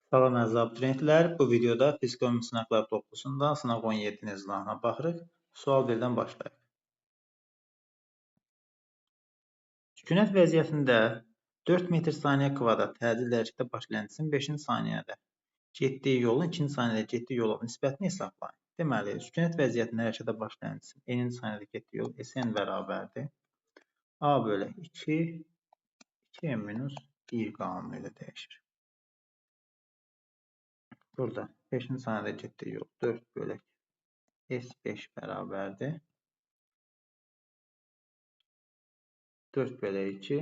Salam əziz abituriyentlər, bu videoda fizika ümumi sınaqlar toplusundan sınaq 17-nin izahına baxırıq. Sual 1-dən başlayaq. Sükunət vəziyyətində 4 metr saniyə kvadrat təcil hərəkətə başlayan cisim 5-ci saniyədə getdiyi yolun 2-ci saniyədə getdiyi yola nisbətini hesablayın. Deməli, sükunət vəziyyətində hərəkətə başlayan cisim n-ci saniyədə getdiyi yol Sn bərabərdir. A bölü 2, 2m minus 1 qanunu ilə dəyişir. Burada 5-ci saniyədə getdiyi yol 4 bölək S5 bərabərdir. 4 bölək 2,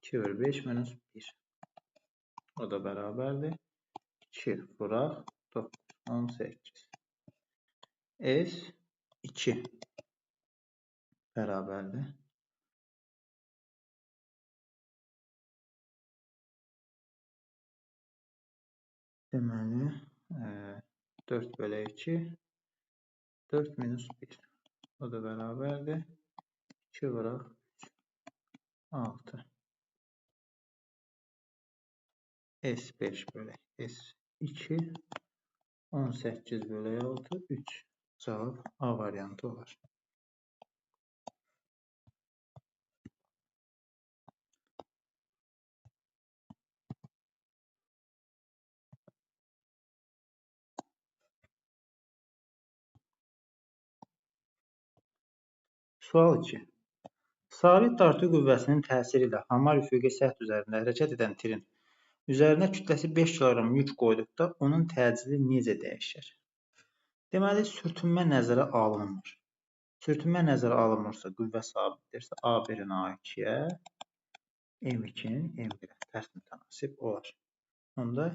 2 vur 5 minus 1. O da bərabərdir. 2 vuraq 9, 18. S2 bərabərdir. Deməli, 4 bölək 2, 4 minus 1. O da bərabərdir. 2 vuraq 3, 6. S5 bölək S2, 18 bölək 6, 3. Cavab A variantı olar. Sual 2. Sabit dartı qüvvəsinin təsiri ilə hamar üfüqi səth üzərində hərəkət edən tirin üzərinə kütləsi 5 kg yük qoyduqda onun təcili necə dəyişir? Deməli, sürtünmə nəzərə alınmır. Sürtünmə nəzərə alınmırsa, qüvvə sabitdirsə, A1-in A2-yə, M2-nin M1-ə tərs mütənasib olar. Onda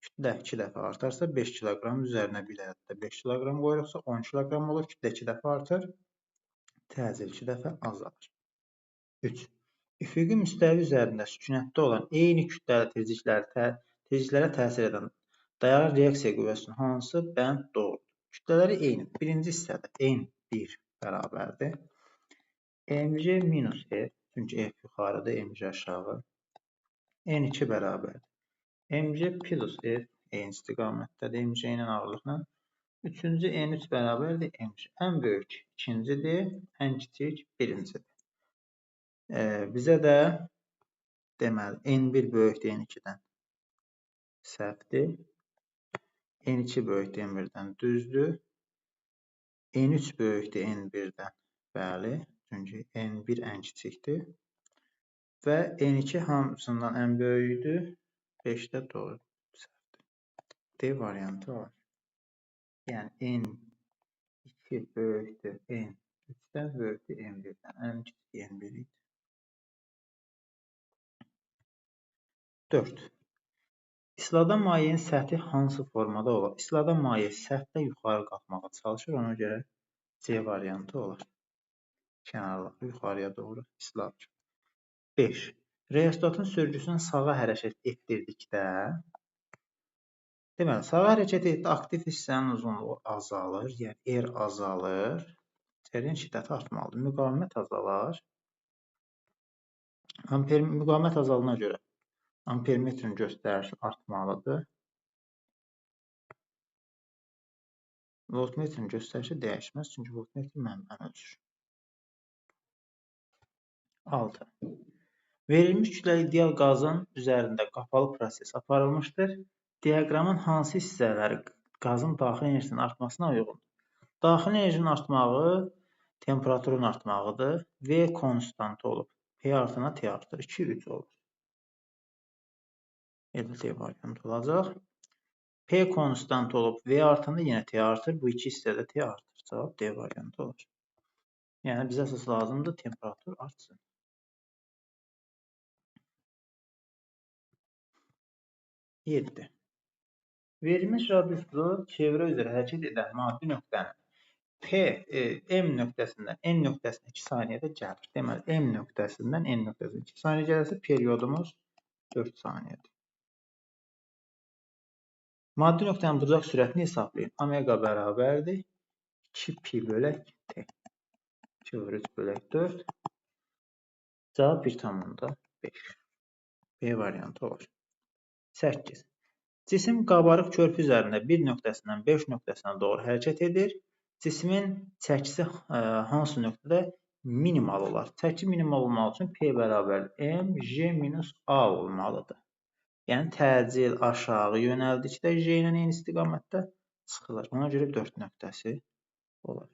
kütlə 2 dəfə artarsa, 5 kg üzərinə bir ədəddə 5 kg qoyuruqsa, 10 kg olur. Kütlə 2 dəfə artır. Təcil 2 dəfə azalır. 3. Üfüqi müstəvi üzərində sükunətdə olan eyni kütləli tirciklərə təsir edən dayağı reaksiya qüvvəsinin hansı bənd doğrudur? Kütlələri eyni. Birinci hissədə N1 bərabərdir. Mg minus F, çünki F yuxarıdır, Mg aşağı. N2 bərabərdir. Mg plus F eyni istiqamətdədir, Mg ilə ağırlıqla. Üçüncü N3 bərabərdir Mg. Ən böyük ikincidir, ən kiçik birincidir. Bizə də deməli N1 böyükdür N2-dən səhvdir. N2 böyükdür N1-dən düzdür. N3 böyükdür N1-dən, bəli, çünki N1 ən kiçikdir. Və N2 hamısından ən böyüyüdür. 5 də doğru səhvdir. D variantı var. Yəni N2 böyükdür N3-dən böyükdür N1-dən. Ən kiçik N1 idi. 4. İsladan mayenin səthi hansı formada olar? İsladan maye səthlə yuxarı qalxmağa çalışır. Ona görə C variantı olar. Kənarları yuxarıya doğru isladır. 5. Reostatın sürgüsünü sağa hərəkət etdirdikdə, deməli, sağa hərəkət etdi, aktiv hissənin uzunluğu azalır, yəni R azalır, R-in şiddəti artmalıdır. Müqavimət azalar. Müqavimət azalına görə ampermetrin göstərişi artmalıdır. Voltmetrin göstərişi dəyişməz, çünki voltmetr mənbəni ölçür. 6. Verilmiş kütləli ideal qazın üzərində qapalı proses aparılmışdır. Diaqramın hansı hissələri qazın daxili enerjisinin artmasına uyğundur? Daxili enerjinin artmağı temperaturun artmağıdır. V konstantı olub. P artana T artır. 2, 3 olur. Elə D variantı olacaq. P konstant olub, V artanda yenə T artır. Bu iki hissədə T artır. Cavab D variantı olur. Yəni bizə əsas lazımdır temperatur artsın. 7. Verilmiş radiuslu çevrə üzrə hərəkət edən maddi nöqtənin M nöqtəsindən N nöqtəsinə 2 saniyədə gəlir. Deməli, M nöqtəsindən N nöqtəsinə 2 saniyə gəlirsə, periodumuz 4 saniyədir. Maddi nöqtənin bucaq sürətini hesablayın. Omega bərabərdir 2 pi bölək T. 2 vur 3 bölək 4. Cavab 1,5. B variantı olur. 8. Cisim qabarıq körpü üzərində 1 nöqtəsindən 5 nöqtəsinə doğru hərəkət edir. Cismin çəkisi hansı nöqtədə minimal olar? Çəki minimal olmaq üçün P bərabər M, J minus A olmalıdır. Yəni, təcil aşağı yönəldikdə J ilə eyni istiqamətdə çıxılır. Ona görə 4 nöqtəsi olar.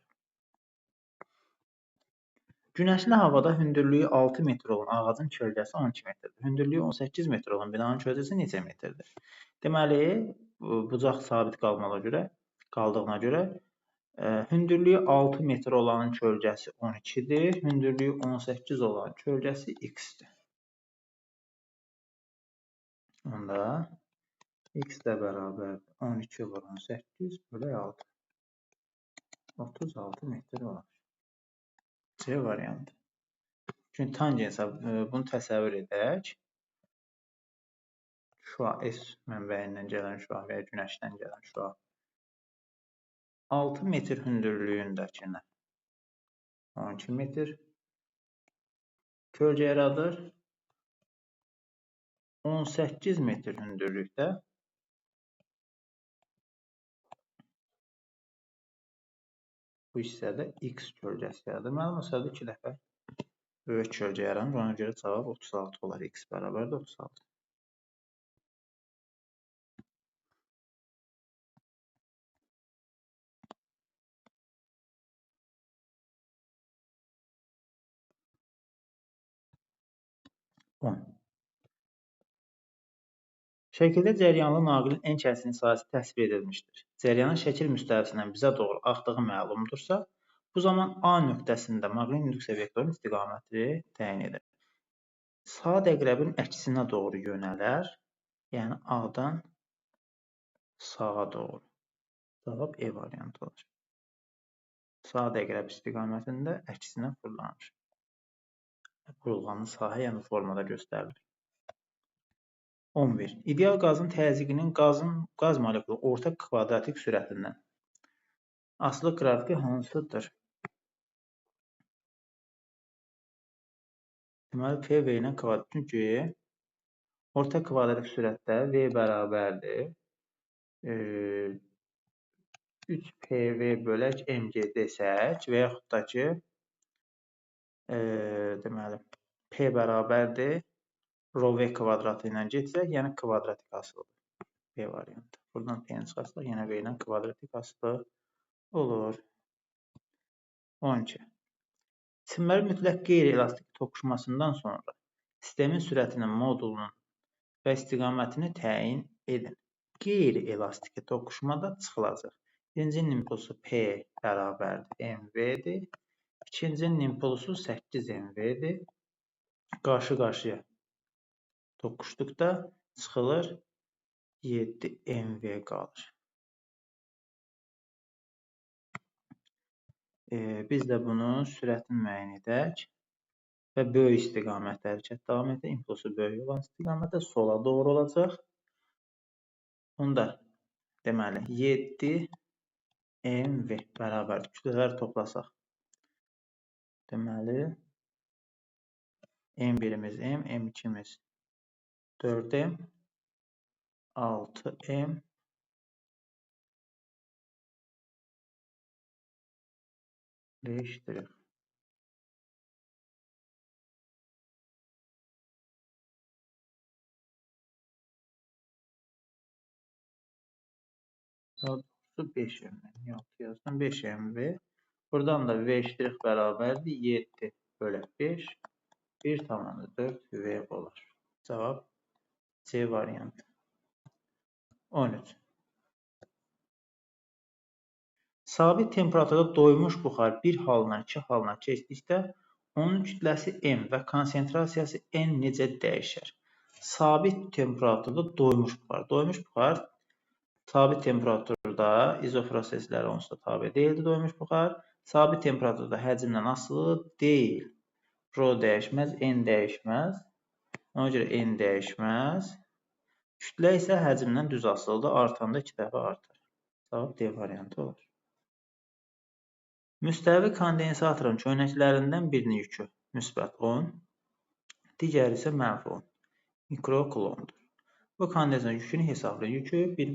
Günəşli havada hündürlüyü 6 metr olan ağacın kölgəsi 12 metrdir. Hündürlüyü 18 metr olan binanın kölgəsi neçə metrdir? Deməli, bucaq sabit qaldığına görə hündürlüyü 6 metr olanın kölgəsi 12-dir, hündürlüyü 18 olanın kölgəsi x-dir. Onda x də bərabərdir 12 vur 18 bölü 6. 36 metr olar. C variantı. Çünki tangensa bunu təsəvvür edək. Şüa S mənbəyindən gələn şüa və ya günəşdən gələn şüa 6 metr hündürlüyündəkinə 12 metr kölgə yaradır. 18 metr hündürlükdə bu hissədə X kölgəsi yaradır. Məlum olsaydı 2 dəfə böyük kölgə yaranır. Ona görə cavab 36 olar. X bərabərdir 36. On. Şəkildə cəryanlı naqilin N kəsinin sahəsi təsvir edilmişdir. Cəryanın şəkil müstəvisindən bizə doğru axdığı məlumdursa, bu zaman A nöqtəsində maqnit induksiya vektorunun istiqaməti təyin edir. Saat əqrəbin əksinə doğru yönələr, yəni A-dan sağa doğru. Cavab E variantı olur. Saat əqrəb istiqamətində əksinə fırlanır. Burulğanın sahə, yəni formada göstərilir. 11. İdeal qazın təzyiqinin qaz molekulu orta kvadratik sürətindən asılı qrafiki hansıdır? Deməli, PV ilə kvadrat. Çünki orta kvadratik sürətdə V bərabərdir 3PV bölək MG desək və yaxud da ki, deməli, P bərabərdir rho V kvadratı ilə getsək, yəni kvadratik asılıdır. B variantı. Buradan P-ni çıxarsaq, yenə V ilə kvadratik asılı olur. 12. Cisimlərin mütləq qeyri-elastik toqquşmasından sonra sistemin sürətinin modulunun və istiqamətini təyin edin. Qeyri-elastiki toqquşmada çıxılacaq. Birincinin impulsu P bərabərdir MV-dir. İkincinin impulsu 8 MV-dir. Qarşı-qarşıya toqquşduqda çıxılır, 7 MV qalır. Biz də bunun sürətini müəyyən edək və böyük istiqamətdə hərəkət davam edir. İmpulsu böyük olan istiqamətdə sola doğru olacaq. Onda deməli 7 MV bərabərdir. Kütlələri toplasaq. Deməli M1-imiz M, M2-miz 4M, 6M, 5'dir. Daha doğrusu 5M. Niyə 6 yazdım? 5MV. Buradan da V ştrix bərabərdir. 7 bölü 5, 1,4 V olar. Cavab C variantı. 13. Sabit temperaturda doymuş buxar bir halından iki halına keçdikdə onun kütləsi M və konsentrasiyası N necə dəyişər? Sabit temperaturda doymuş buxar. Doymuş buxar sabit temperaturda izoproseslərə onsuz da tabe deyildi doymuş buxar. Sabit temperaturda həcmdən asılı deyil. Rho dəyişməz, N dəyişməz. Ona görə N dəyişməz. Kütlə isə həcmdən düz asılıdır. Artanda 2 dəfə artar. Cavab D variantı olur. Müstəvi kondensatorun köynəklərindən birinin yükü müsbət 10, digəri isə mənfi 10 mikrokulondur. Bu kondensatorun yükünü hesablayın. Yükü bir,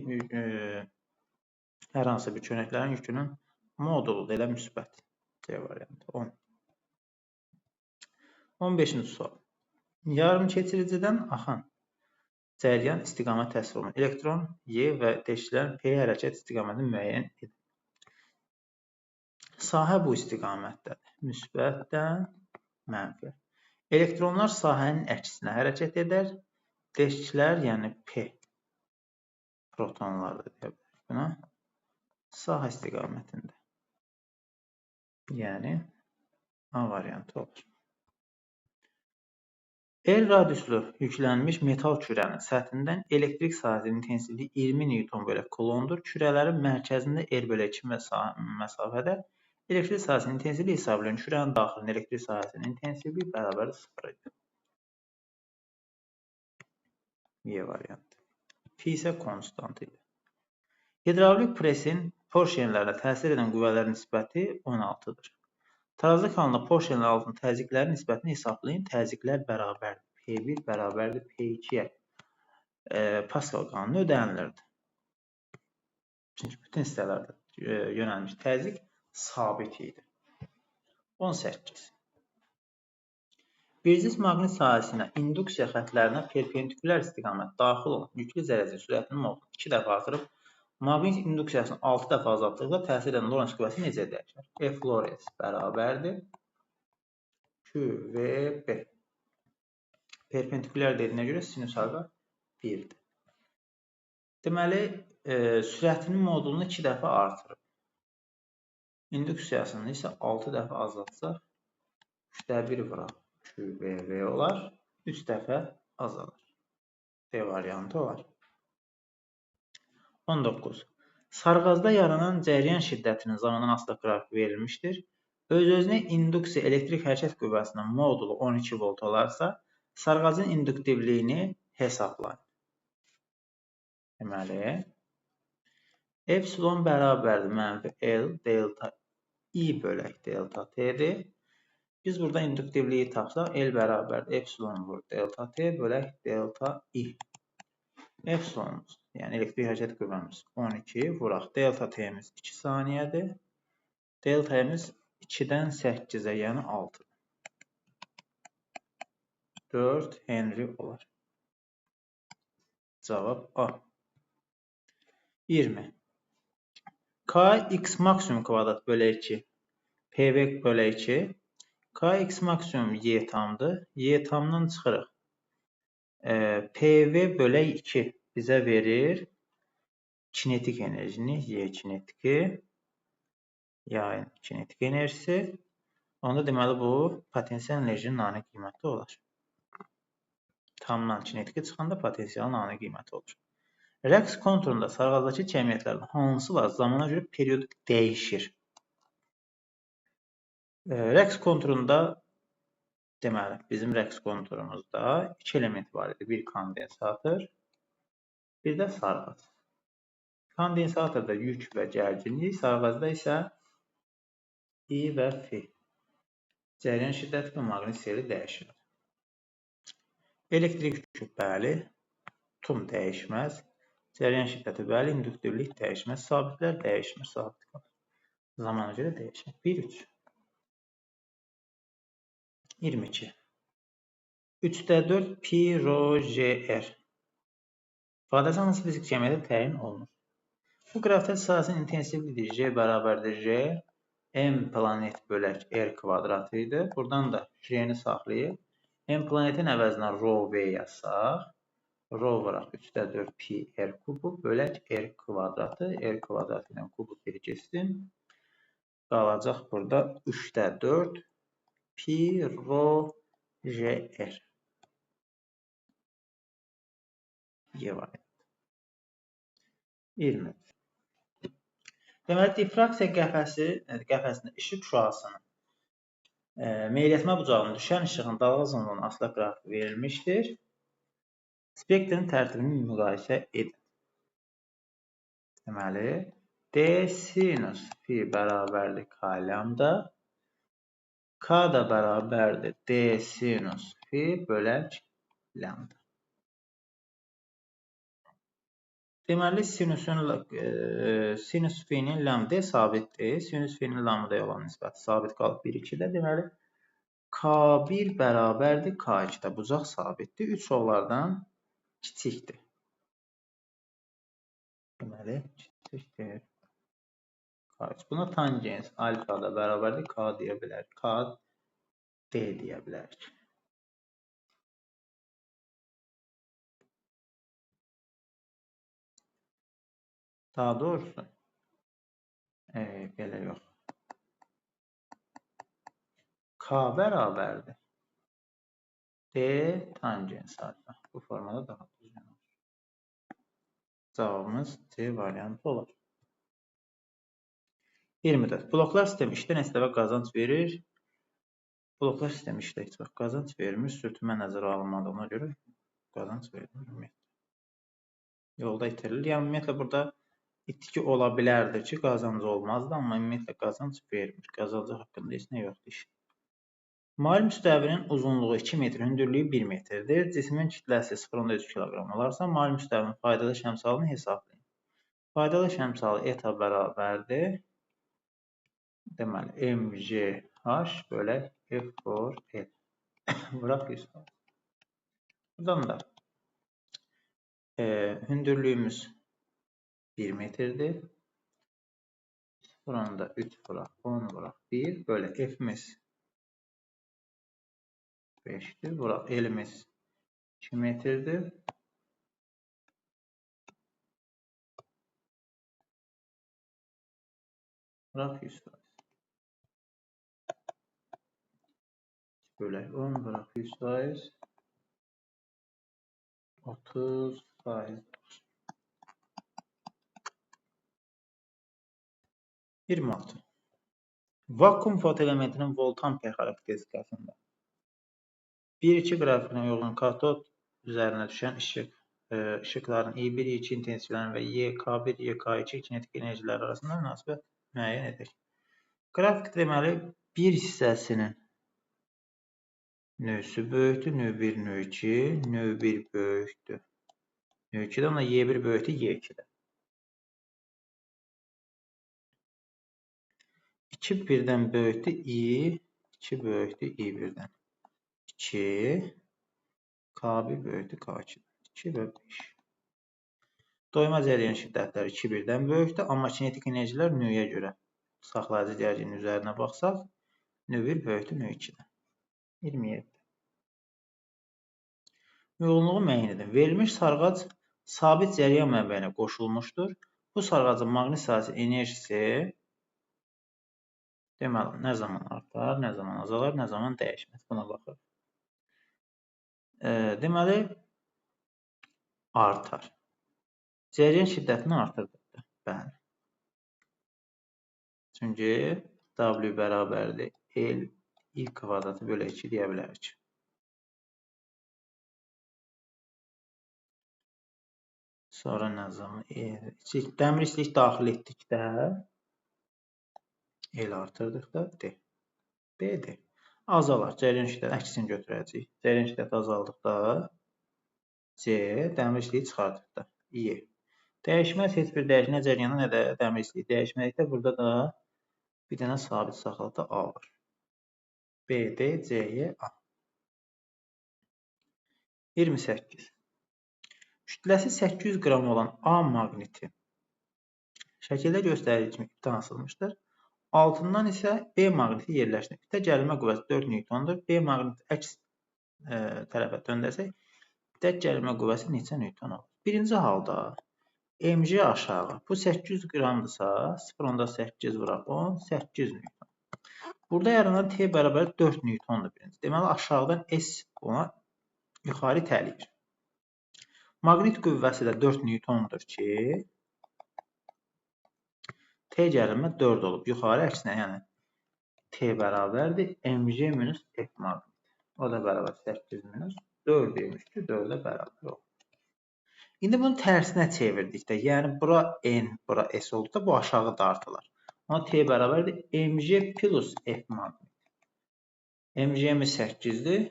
hər hansı bir köynəklərin yükünün moduludur, elə müsbət. C variantı 10. 15-ci sual. Yarım keçiricidən axan cəryan istiqamət təsvir olunur. Elektron Y və deşiklərin P hərəkət istiqamətini müəyyən edir. Sahə bu istiqamətdədir. Müsbətdən mənfi. Elektronlar sahənin əksinə hərəkət edər. Deşiklər, yəni P protonları da deyə bilərik buna, sahə istiqamətində. Yəni A variantı olur. L radiuslu yüklənmiş metal kürənin səthindən elektrik sahəsinin intensivliyi 20 Newton bölək kulondur. Kürələrin mərkəzində R bölək 2 məsafədə elektrik sahəsinin intensivliyi hesablayın. Kürənin daxilində elektrik sahəsinin intensivliyi bərabərdir 0 idi. Y variantı. Fi isə konstant idi. Hidravlik presin porşenlərinə təsir edən qüvvələrin nisbəti 16-dır. Tarazlıq halında porşenlər altında təzyiqlərin nisbətini hesablayın. Təzyiqlər bərabərdir. P1 bərabərdir P2-yə. Pascal qanunu ödənilirdi. Çünki bütün hissələrdə yönəlmiş təzyiq sabit idi. 18. Bircis maqnit sahəsinə induksiya xətlərinə perpendikulyar istiqamət daxil olan yüklü zərrəcin sürətinin modulunu 2 dəfə artırıb, maqnit induksiyasını 6 dəfə azaltdıqda təsir edən Lorentz qüvvəsi necə dəyişər? F Lorentz bərabərdir QVB. Perpendikulyar dediyinə görə sinus halqa 1-dir. Deməli, sürətinin modulunu 2 dəfə artırıb. İnduksiyasını isə 6 dəfə azaltsaq, 3-də 1 vuraq QVV olar, 3 dəfə azalar. D variantı olar. 19. Sarğazda yaranan cəryan şiddətinin zamandan asılı qrafik verilmişdir. Öz-özünə induksiya elektrik hərəkət qüvvəsinin modulu 12 volt olarsa, sarğazın induktivliyini hesablayın. Deməli, epsilon bərabərdir mənfi L delta I bölək delta T-dir. Biz burada induktivliyi tapsaq, L bərabərdir epsilon vur delta T bölək delta I. Epsilonumuz, yəni elektrik hərəkət qüvvəmiz 12 vuraq. Delta T-miz 2 saniyədir. Delta-miz 2-dən 8-ə, yəni 6. 4 Henry olar. Cavab A. 20. K x maksimum kvadrat bölü 2 PV bölü 2. K x maksimum Y tamdır. Y tamdan çıxırıq. PV bölək 2 bizə verir kinetik enerjini, Y kinetiki, yayın kinetik enerjisi. Onda deməli bu potensial enerjinin ani qiyməti olar. Tamdan kinetiki çıxanda potensialın ani qiyməti olur. Rəqs konturunda sarğazdakı cəmiyyətlərdən hansılar zamana görə periodik dəyişir? Rəqs konturunda deməli, bizim rəqs konturumuzda iki element var idi. Bir kondensator, bir də sarğaz. Kondensatorda yük və gərginlik, sarğazda isə I və F. Cəryan şiddəti və maqnit seli dəyişir. Elektrik yükü bəli, tum dəyişməz. Cəryan şiddəti bəli, induktivlik dəyişməz. Sabitlər dəyişmir, sabit qalır. Zamana görə dəyişir. 1, 3. 22. 3-də 4 pi ro J R İfadəsi hansı fizik cəmiyyətə təyin olunur? Bu qravitasiya sahəsinin intensivliyidir. J bərabərdir J, M planet bölək R kvadratı idi. Buradan da J-ni saxlayıb, M planetin əvəzinə rho V yazsaq, rho vuraq 3-də 4 pi R kubu bölək R kvadratı, R kvadratı ilə kubu bir getsin. Qalacaq burada 3-də 4 pi rho J R. Y variantı. 23. Deməli, difraksiya qəfəsində işıq şüasının meyilləşmə bucağına düşən işığın dalğa uzunluğunun asılı qrafiki verilmişdir. Spektrin tərtibini müqayisə edin. Deməli, D sinus fi bərabərdir K lambda, K da bərabərdir D sinus fi bölək lambda. Deməli, sinüs fi-nin lambda sabitdir. Sinüs fi-nin lambdaya olan nisbəti sabit qalıb 1-2-də. Deməli, K1 bərabərdir K2-də. Bucaq sabitdir. 3 onlardan kiçikdir. Deməli, kiçikdir K3. Buna tangens alfa da bərabərdir K deyə bilərik. K, D deyə bilərik. Daha doğrusu, belə yox. K bərabərdir D tangens alfa. Bu formada daha düzgün olur. Cavabımız C variantı olar. 24. Bloklar sistemi işdə neçə dəfə qazanc verir? Bloklar sistemi işdə heç vaxt qazanc vermir. Sürtünmə nəzərə alınmadığına görə qazanc vermir ümumiyyətlə. Yolda itirilir. Yəni, ümumiyyətlə, burada itki ola bilərdi ki, qazancı olmazdı, amma ümumiyyətlə qazanc vermir. Qazancı haqqında heç nə yoxdur işin. Mail müstəvinin uzunluğu 2 metr, hündürlüyü 1 metrdir. Cismin kütləsi 0,3 kiloqram olarsa, mail müstəvinin faydalı əmsalını hesablayın. Faydalı əmsalı eta bərabərdir. Deməli, MGH bölək F for L. Vuraq 100. Buradan da hündürlüyümüz 1 metrdir. 0,3 vuraq, 10 vuraq 1 bölək F-imiz 5-dir. Vuraq L-imiz 2 metrdir. Vuraq 100. Bölək 10 vuraq 100%. 30%. 26. Vakuum fotoelementinin voltamper xarakteristikasında 1-2 qrafikinə uyğun katod üzərinə düşən işıqların I1, I2 intensivlərinin və Y, K1, Y, K2 kinetik enerjiləri arasında münasibət müəyyən edək. Qrafik deməli, bir hissəsinin növsü böyükdür, növ1, növ2, növ1 böyükdür. Növ2-də, ona Y1 böyükdür, Y2-də. 2 birdən böyükdür, I, 2 böyükdür, I1-dən. 2, K1 böyükdür, K2-dən. 2 və 5. Doyma cəryan şiddətləri 2 birdən böyükdür, amma kinetik enerjilər növyə görə. Saxlayıcı cəryanın üzərinə baxsaq, növ1 böyükdür, növ2-dən. 27. Uyğunluğu müəyyən edin. Verilmiş sarğac sabit cəryan mənbəyinə qoşulmuşdur. Bu sarğacın maqnit sahəsi enerjisi deməli, nə zaman artar, nə zaman azalar, nə zaman dəyişməz. Buna baxırıq. Deməli, artar. Cəryan şiddətini artırdıqda. Bəli. Çünki W bərabərdir L I kvadratı bölü 2 deyə bilərik. Sonra nə zaman? Dəmir istilik daxil etdikdə L artırdıqda D. B, D. Azalar. Cəryan şiddəti əksini götürəcəyik. Cəryan şiddəti azaldıqda C, dəmir istiliyi çıxardıqda Y. Dəyişməz heç bir dəyişmə, nə cəryana, nə də dəmir istiliyi dəyişmədikdə burada da bir dənə sabit saxladıqda A var. B, D, C, Y, A. 28. Kütləsi 800 qram olan A maqniti şəkildə göstərildiyi kimi ipdən asılmışdır. Altından isə B maqniti yerləşdirir. İpdə gərilmə qüvvəsi 4 Newtondur. B maqniti əks tərəfə döndərsək, ipdə gərilmə qüvvəsi neçə Newton olur? Birinci halda MG aşağı. Bu 800 qramdırsa, 0,8 vuraq 10, 8 Newton. Burada yaranan T bərabər 4 Newtondur birinci. Deməli, aşağıdan S ona yuxarı itələyir. Maqnit qüvvəsi də 4 Newtondur ki, T gərilmə 4 olub. Yuxarı əksinə, yəni T bərabərdir MG minus F maqnit. O da bərabər 8 minus 4 imiş ki, 4-ə bərabər olur. İndi bunu tərsinə çevirdikdə, yəni bura N, bura S olduqda bu aşağı dartılar. Ona T bərabərdir MG plus F maqnit. MG-miz 8-dir.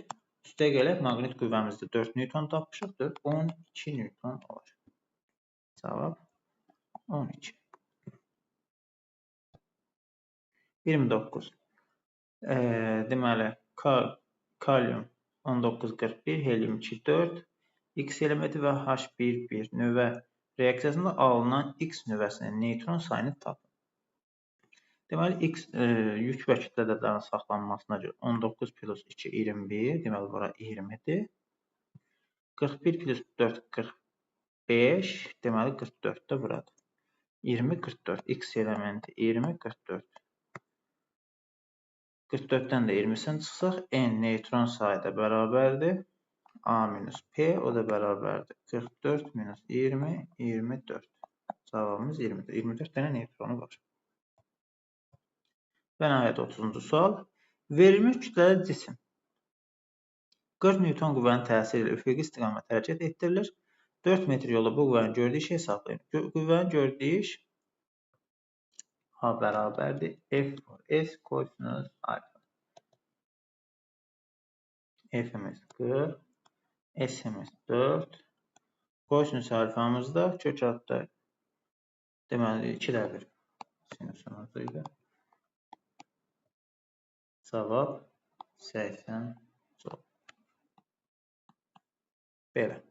Üstə gələk, maqnit qüvvəmizdə 4 Newton tapmışıq. 4, 12 Newton olar. Cavab 12. 29. Deməli, kalium 19,41, helium 2,4, X elementi və H11 nüvə reaksiyasında alınan X nüvəsinin neytron sayını tapın. Deməli, X yük və kütlə ədədlərinin saxlanmasına görə 19 plus 2, 21, deməli, bura 20-dir. 41 plus 4, 45, deməli, 44 də buradır. 20, 44, X elementi 20, 44. 44-dən də 20-sini çıxsaq, N neytron sayı da bərabərdir. A minus P, o da bərabərdir. 44 minus 20, 24. Cavabımız 24. 24 dənə neytronu var. Və nəhayət 30-cu sual. Verilmiş kütləli cisim 40 Newton qüvvənin təsiri ilə üfüqi istiqamətdə hərəkət etdirilir. 4 metr yolda bu qüvvənin gördüyü işi hesablayın. Qüvvənin gördüyü iş H bərabərdir F S kosinus alfa. F-imiz 40, S-imiz 4, kosinus alfamız da kök adda deməli 2 də 1 sinusumuz idi. Cavab 80 joule. Belə.